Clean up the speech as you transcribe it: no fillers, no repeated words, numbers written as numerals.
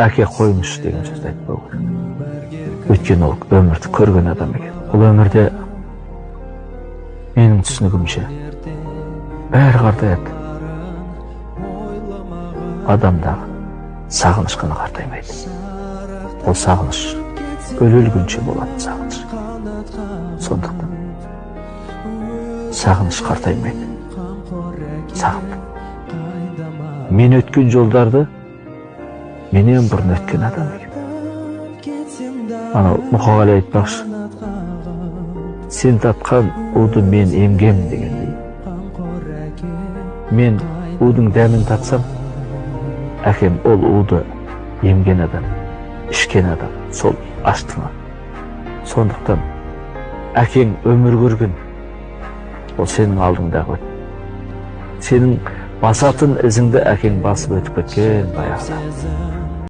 Әке қойыңызшы деген сөзді айтпау керек, өйткені ол өмірді көрген адам екен. Бұл өмірде, менің түсінігімше, бәрі қартаяды, адамдағы сағыныш қана қартаймайды. Ол сағыныш өле өлгенше болатын сағыныш. Сондықтан сағыныш қартаймайды. Сағындым мен өткен жолдарды, менен бұрын өткен адам екен. Анау Мұқағали айтпақшы, сен татқан уды мен емгем дегендей, мен удың дәмін татсам, әкем ол уды емген адам, ішкен адам сол аштыны. Сондықтан әкең өмір көрген, ол сенің алдыңдағы, сенің басатын ізіңді әкең басып өтіп кеткен баяғыда.